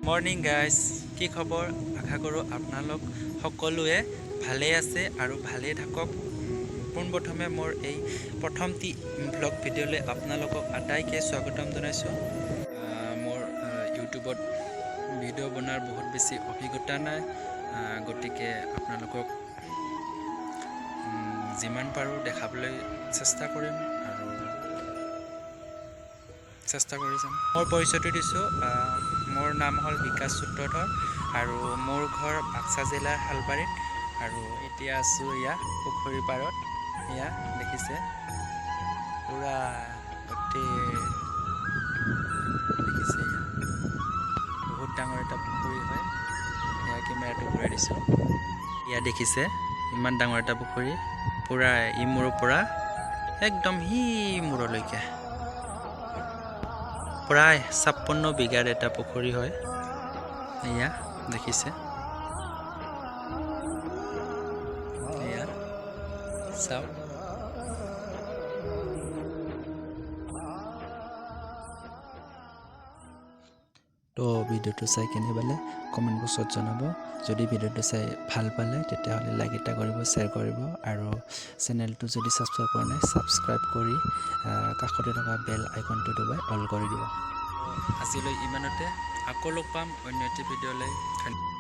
Morning guys, কি খবৰ? আশা কৰোঁ আপোনালোক সকলোৱে ভালেই আছে আৰু ভালেই থাকক। পোনপ্ৰথমে মোৰ এই প্ৰথমটি ভ্লগ ভিডিঅ'লৈ আপোনালোকক আটাইকে স্বাগতম জনাইছোঁ। মোৰ ইউটিউবত ভিডিঅ' বনোৱাৰ বহুত বেছি অভিজ্ঞতা নাই, গতিকে আপোনালোকক যিমান পাৰোঁ দেখাবলৈ চেষ্টা কৰিম আৰু চেষ্টা কৰি যাম। মোৰ পৰিচয়টো দিছোঁ। মোৰ নাম হ'ল বিকাশ সূত্ৰধৰ আৰু মোৰ ঘৰ বাক্সা জিলাৰ শালবাৰীত। আৰু এতিয়া আছোঁ এয়া পুখুৰীৰ পাৰত। এয়া দেখিছে, পূৰা গোটেই দেখিছে, এয়া বহুত ডাঙৰ এটা পুখুৰী হয়। এয়া কেমেৰাটো ঘূৰাই দিছোঁ। এয়া দেখিছে, ইমান ডাঙৰ এটা পুখুৰী, পূৰা ইমূৰৰ পৰা একদম সি মূৰলৈকে প্ৰায় 56 বিঘাৰ এটা পুখুৰী হয়। এয়া দেখিছে, এয়া চাওক। তো ভিডিঅ'টো চাই কেনে পালে কমেণ্ট বক্সত জনাব। যদি ভিডিঅ'টো চাই ভাল পালে, তেতিয়াহ'লে লাইক এটা কৰিব, শ্বেয়াৰ কৰিব আৰু চেনেলটো যদি ছাবস্ক্ৰাইব কৰা নাই, ছাবস্ক্ৰাইব কৰি কাষতে থকা বেল আইকনটো দবাই অল কৰি দিব। আজিলৈ ইমানতে, আকৌ লগ পাম অন্য এটি ভিডিঅ'লৈ। ধন্যবাদ।